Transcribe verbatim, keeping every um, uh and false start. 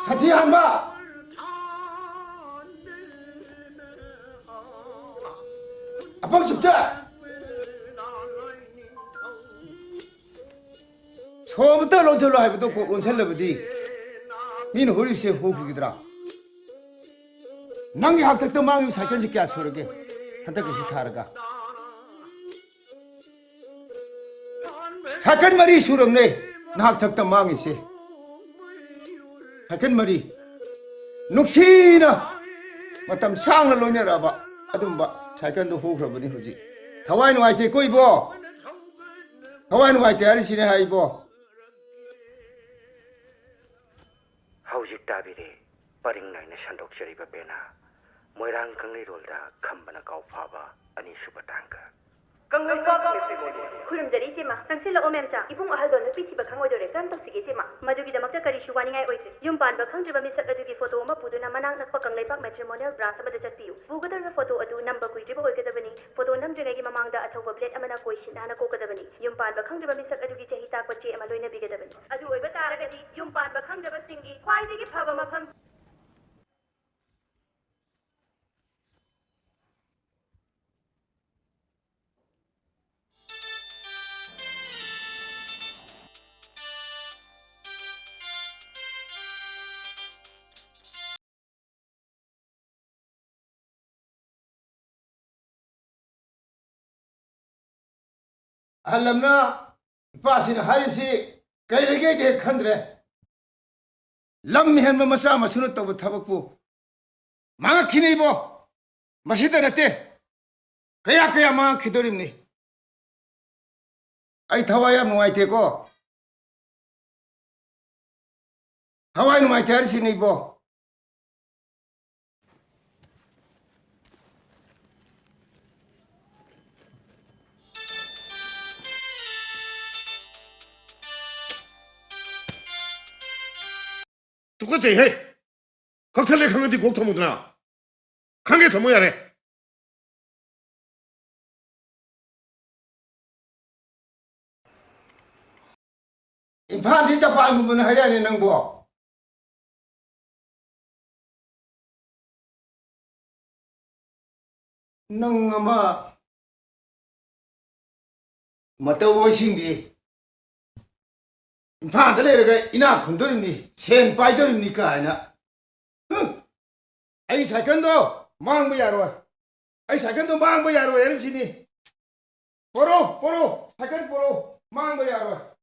ꯁꯥꯊꯤ ꯍꯥꯟꯕ! ꯑꯄꯪ ꯆꯨꯞꯆ! ꯁꯣ ꯑꯃꯇ ꯂꯣꯟꯁꯜꯂꯣ ꯍꯥꯏꯕꯗꯣ ꯀꯣꯛ ꯂꯣꯟꯁꯜꯂꯕꯗꯤ ꯃꯤꯅ ꯍꯨꯔꯤꯁꯦ ꯍꯨꯈꯤꯒꯗ꯭ꯔꯥ? ꯅꯪꯒꯤ ꯍꯥꯛꯇꯛꯇ ꯃꯥꯡꯉꯤꯕ ꯁꯥꯏꯀꯜꯁꯦ ꯀꯌꯥ ꯁꯨꯔꯒꯦ ꯍꯟꯗꯛꯀꯤꯁꯤ ꯊꯥꯔꯒ? ꯁꯥꯏꯀꯜ ꯃꯔꯤ ꯁꯨꯔꯝꯅꯦ ꯅꯍꯥꯛ ꯊꯛꯇ ꯃꯥꯡꯉꯤꯁꯦ꯫ ꯁꯥꯏꯀꯜ ꯃꯔꯤ꯫ ꯅꯨꯡꯁꯤꯅ ꯃꯇꯝ ꯁꯥꯡꯅ ꯂꯣꯏꯅꯔꯛꯑꯕ ꯑꯗꯨꯝꯕ ꯁꯥꯏꯀꯜꯗꯣ ꯍꯨꯈ꯭ꯔꯕꯅꯤ ꯍꯧꯖꯤꯛ꯫ ꯊꯋꯥꯏ ꯅꯨꯡꯉꯥꯏꯇꯦꯀꯣ ꯏꯕꯣ꯫ ꯊꯋꯥꯏ ꯅꯨꯡꯉꯥꯏꯇꯦ ꯍꯥꯏꯔꯤꯁꯤꯅꯦ ꯍꯥꯏ ꯏꯕꯣ꯫ ꯍꯧꯖꯤꯛ ꯇꯥꯕꯤꯔꯦ ꯄꯔꯤꯡ ꯅꯥꯏꯅ ꯁꯟꯗꯣꯛꯆꯔꯤꯕ ꯄꯦꯅꯥ, ꯃꯣꯏꯔꯥꯡ ꯀꯪꯂꯩꯔꯣꯜꯗ ꯈꯝꯕꯅ ꯀꯥꯎ ꯐꯥꯕ ꯑꯅꯤꯁꯨꯕ ꯇꯥꯡꯀꯛ꯫ ꯀꯪꯂꯩꯄꯥꯛ ꯃꯦꯇ꯭ꯔꯤꯃꯣꯅꯤ꯫ ꯈꯨꯔꯨꯝꯖꯔꯤ ꯏꯆꯦꯃ꯫ ꯆꯪꯁꯤꯜꯂꯛꯑꯣ ꯃꯦꯝꯆꯥ꯫ ꯏꯕꯨꯡ ꯑꯍꯜꯗꯣ ꯅꯨꯄꯤ ꯊꯤꯕ ꯈꯪꯉꯣꯏꯗꯣꯔꯦ꯫ ꯀꯔꯝ ꯇꯧꯁꯤꯒꯦ ꯏꯆꯦꯃ? ꯃꯗꯨꯒꯤꯗꯃꯛꯇ ꯀꯔꯤꯁꯨ ꯋꯥꯅꯤꯡꯉꯥꯏ ꯑꯣꯏꯗ꯭ꯔꯦ꯫ ꯌꯨꯝ ꯄꯥꯟꯕ ꯈꯪꯗ꯭ꯔꯤꯕ ꯃꯤꯁꯛ ꯑꯗꯨꯒꯤ ꯐꯣꯇꯣ ꯑꯃ ꯄꯨꯗꯨꯅ ꯃꯅꯥꯛ ꯅꯛꯄ ꯀꯪꯂꯩꯄꯥꯛ ꯃꯦꯇ꯭ꯔꯤꯃꯣꯅꯤꯌꯦꯜ ꯕ꯭ꯔꯥꯟꯁ ꯑꯃꯗ ꯆꯠꯄꯤꯌꯨ꯫ ꯄꯨꯒꯗꯧꯔꯤꯕ ꯐꯣꯇꯣ ꯑꯗꯨ ꯅꯝꯕ ꯀꯨꯏꯗ꯭ꯔꯤꯕ ꯑꯣꯏꯒꯗꯕꯅꯤ꯫ ꯐꯣꯇꯣ ꯅꯝꯗ꯭ꯔꯤꯉꯩꯒꯤ ꯃꯃꯥꯡꯗ ꯑꯊꯧꯕ ꯕ꯭ꯂꯦꯗ ꯑꯃꯅ ꯀꯣꯏ ꯁꯤꯠ ꯅꯥꯟꯅ ꯀꯣꯛꯀꯗꯕꯅꯤ꯫ ꯌꯨꯝ ꯄꯥꯟꯕ ꯈꯪꯗ꯭ꯔꯤꯕ ꯃꯤꯁꯛ ꯑꯗꯨꯒꯤ ꯆꯍꯤ ꯇꯥꯛꯄ ꯆꯦ ꯑꯃ ꯂꯣꯏꯅꯕꯤꯒꯗꯕꯅꯤ꯫ ꯑꯗꯨ ꯑꯣꯏꯕ ꯇꯥꯔꯒꯗꯤ ꯌꯨꯝ ꯄꯥꯟꯕ ꯈꯪꯗ꯭ꯔꯕꯁꯤꯡꯒꯤ ꯈ꯭ꯋꯥꯏꯗꯒꯤ ꯐꯕ ꯃꯐꯝ꯫ ꯑꯍꯜ ꯑꯃꯅ ꯏꯄꯥꯁꯤꯅ ꯍꯥꯏꯔꯤꯕꯁꯤ ꯀꯩ ꯂꯩꯒꯦꯗꯤ ꯍꯦꯛ ꯈꯟꯗ꯭ꯔꯦ꯫ ꯂꯝ ꯍꯦꯟꯕ ꯃꯆꯥ ꯃꯁꯨꯅ ꯇꯧꯕ ꯊꯕꯛꯄꯨ ꯃꯥꯡꯉꯛꯈꯤꯅꯤ ꯏꯕꯣ꯫ ꯃꯁꯤꯗ ꯅꯠꯇꯦ, ꯀꯌꯥ ꯀꯌꯥ ꯃꯥꯡꯉꯛꯈꯤꯗꯣꯔꯤꯕꯅꯤ꯫ ꯑꯩ ꯊꯋꯥꯏ ꯌꯥꯝ ꯅꯨꯡꯉꯥꯏꯇꯦꯀꯣ꯫ ꯊꯋꯥꯏ ꯅꯨꯡꯉꯥꯏꯇꯦ ꯍꯥꯏꯔꯤꯁꯤꯅꯤ ꯏꯕꯣ꯫ ꯇꯨꯀꯠꯆꯩꯍꯦ꯫ ꯀꯛꯊꯠꯂꯦ ꯈꯪꯉꯗꯤ ꯀꯣꯛ ꯊꯝꯃꯨꯗꯅ꯫ ꯈꯪꯉꯦ, ꯊꯝꯃꯣ ꯌꯥꯔꯦ꯫ ꯏꯝꯐꯥꯜꯗꯤ ꯖꯄꯥꯟꯒꯨꯝꯕꯅꯦ ꯍꯥꯏꯗꯥꯏꯅꯦ ꯅꯪꯕꯣ? ꯅꯪ ꯑꯃ ꯃꯇꯧ ꯑꯣꯏꯁꯤꯡꯗꯤ ꯏꯝꯐꯥꯜꯗ ꯂꯩꯔꯒ ꯏꯅꯥꯛ ꯈꯨꯟꯗꯣꯔꯤꯕꯅꯤ, ꯁꯦꯟ ꯄꯥꯏꯗꯣꯔꯤꯕꯅꯤ ꯀꯥꯏꯅ꯫ ꯍꯨꯝ! ꯑꯩ ꯁꯥꯏꯀꯜꯗꯣ ꯃꯥꯡꯕ ꯌꯥꯔꯣꯏ꯫ ꯑꯩ ꯁꯥꯏꯀꯜꯗꯣ ꯃꯥꯡꯕ ꯌꯥꯔꯣꯏ ꯍꯥꯏꯔꯤꯁꯤꯅꯤ꯫ ꯄꯣꯔꯣ, ꯄꯣꯔꯣ, ꯁꯥꯏꯀꯜ ꯄꯣꯔꯣ, ꯃꯥꯡꯕ ꯌꯥꯔꯣꯏ꯫